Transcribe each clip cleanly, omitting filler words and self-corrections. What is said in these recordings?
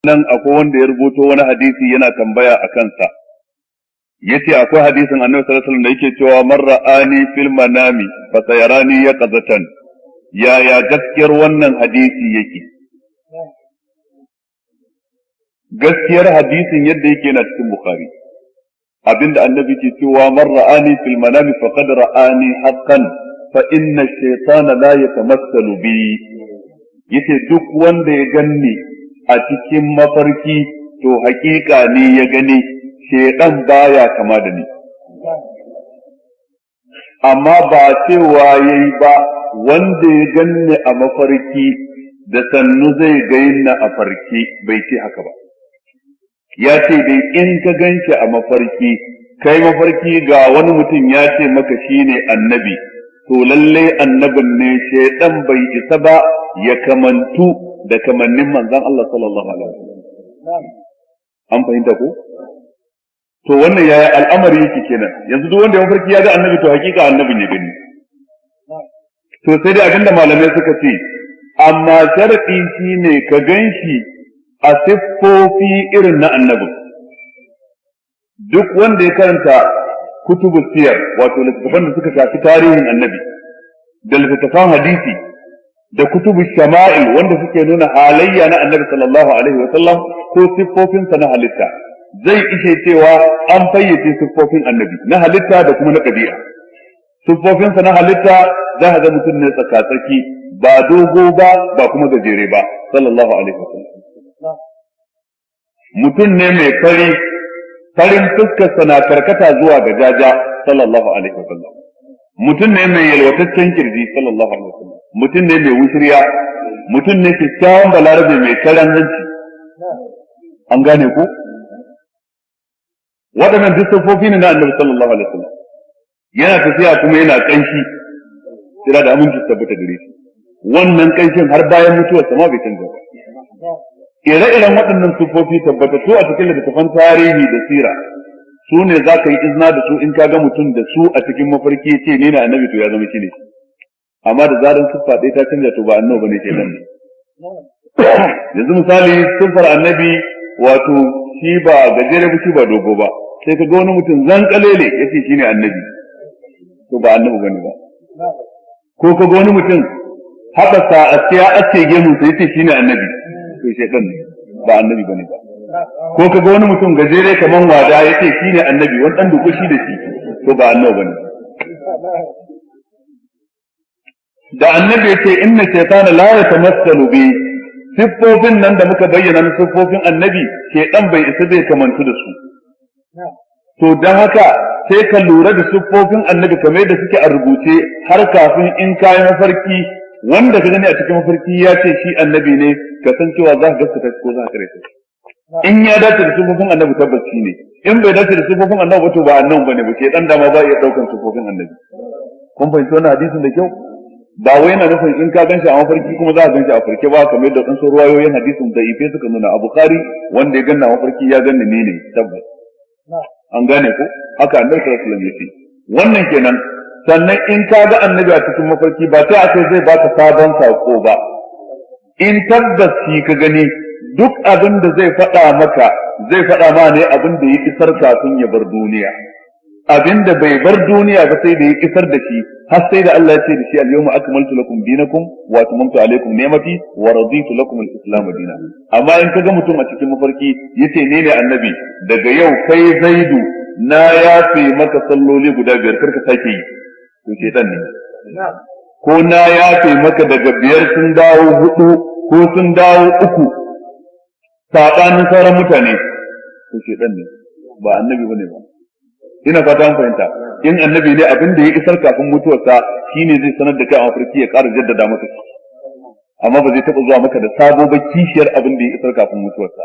Nan akwai wanda ya rubuto wani hadisi yana tambaya a kansa. Yace akwai hadisin Annabi sallallahu alaihi wasallam da yake cewa man ra'ani fil manami fa sayarani yaqzatan. Yaya gaskiyar wannan hadisi yake? Gaskiyar hadisin yadda yake yana cikin Bukhari. Abinda Annabi ke cewa, man ra'ani fil manami faqad ra'ani haqqan, fa inna ash-shaytana la yatamassalu bi. Yace duk wanda ya ganni a cikin mafarki, to hakika ne ya gani, shaidan baya kama da ni. Amma ba cewa yayi ba wanda ya ganni a mafarki da sannu zai ganni a farke, bai ce haka ba. Ya ce dai in ka ganshi a mafarki, kai mafarki ga wani mutum ya ce maka shine Annabi, to lalle Annabin ne, shaidan bai isa ba ya kamantu da kamannin manzon Allah sallallahu alaihi wasallam. An fahimta ko? To wannan yaya al'amari yake kenan? Yanzu duk wanda ya mafarki ya ga Annabi, to hakika Annabin ya gani. To sai dai abinda malamai suka ce, amma sharadi shine ka ganshi a siffofi irin na Annabin. Duk wanda ya karanta kutubu siyar, wato littattafan da suka shafi tarihin Annabi, da littattafan hadisi, da kutubu shama'il wanda suke nuna halayya na Annabi sallallahu alaihi wa sallam ko siffofinsa na halitta, zai ishe cewa an fayyace siffofin Annabi na halitta da kuma na ɗabi'a. Siffofinsa na halitta, za ka ga mutum ne tsakatsaki, ba dogo ba, ba kuma gajere ba, sallallahu alaihi wa sallam. Mutum ne mai fari, farin fuskarsa na karkata zuwa ga jaja, sallallahu alaihi wa sallam. Mutum ne mai yalwataccen kirji, sallallahu alaihi wa sallam. Mutum ne mai wushirya, mutum ne kyakkyawan Balarabe mai karan hanci. An gane ku? Waɗannan duk siffofi ne na Annabi sallallahu alaihi wasallam. Yana tafiya kuma yana kanshi, tsira da aminci tabbata gare shi. Wannan kanshin har bayan mutuwarsa ma bai canza ba. Ire-iren waɗannan siffofi tabbatattu a cikin littattafan tarihi da sira, su ne za ka yi izina da su. In ka ga mutum da su a cikin mafarki ce ne na Annabi, to ya zama shi ne. Amma da zaran siffa ɗaya ta canja, to ba Annabi bane, ke nan ne. Yanzu misali, siffar Annabi, wato shi ba gajere ba, shi ba dogo ba, sai ka ga wani mutum zankalele yace shine Annabi, to ba Annabi bane ba. Ko ka ga wani mutum haka sa a ce ya ace gemu, sai yace shine Annabi, to shedan ne, ba Annabi bane ba. Ko ka ga wani mutum gajere kaman wada yace shine Annabi, wani dan dukushi da shi, to ba Annabi bane. Da Annabi yace inna shaytana la yatamassalu bi, siffofin nan da muka bayyana na siffofin Annabi, shedan bai isa bai kamantu da su. To dan haka sai ka lura da siffofin Annabi kamar yadda suke a rubuce, har kafin in kayi mafarki, wanda ka gani a cikin mafarki ya ce shi Annabi ne, ka san cewa za ka gaskata ko za ka kare shi. In ya dace da siffofin Annabi, tabbaci ne. In bai dace da siffofin Annabi ba, to ba Annabi bane ba. Ke dan dama ba iya daukan siffofin Annabi. Kun fahimci wannan hadisin da kyau? Ba wai yana nufin in ka ganshi a mafarki kuma za ka ganshi a farke ba, kamar yadda wadansu ruwayoyin hadisin da ife suka nuna. A Bukhari, wanda ya ganna a mafarki ya ganni ne ne tabbas. An gane ko? Haka Annabi sallallahu alaihi wasallam yace. Wannan kenan. Sannan in ka ga Annabi a cikin mafarki, ba sai akai zai baka sabon sako ba. In tabbas shi ka gani, duk abin da zai faɗa maka, zai faɗa ma ne abin da ya isar kafin ya bar duniya. Abin da bai bar duniya ba sai da ya isar da shi, har sai da Allah ya ce da shi: al-yawma akmaltu lakum dinakum wa atmamtu alaykum ni'mati wa raditu lakum al-islam dinan. Amma in kaga mutum a cikin mafarki yace ne ne Annabi, daga yau kai Zaidu na yafe maka salloli guda biyar, karka sake yi, to shedan ne. Ko na yafe maka daga biyar sun dawo hudu ko sun dawo uku, sabanin sauran mutane, to shedan ne, ba Annabi bane ba. Ina fata an fahimta. In Annabi ne, abin da ya isar kafin mutuwarsa shine zai sanar da kai a mafarki, ya ƙara jaddada maka shi, amma ba zai taɓa zuwa maka da sabo ba, kishiyar abin da ya isar kafin mutuwarsa.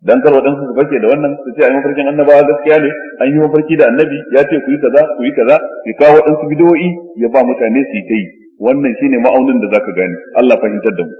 Dan kar waɗansu su fake da wannan su ce ai mafarkin annabawa gaskiya ne, an yi mafarki da Annabi ya ce ku yi kaza, ku yi kaza, ya kawo waɗansu bidiyoyi ya ba mutane su yi ta yi. Wannan shine ma'aunin da zaka gane. Allah fahimtar da mu.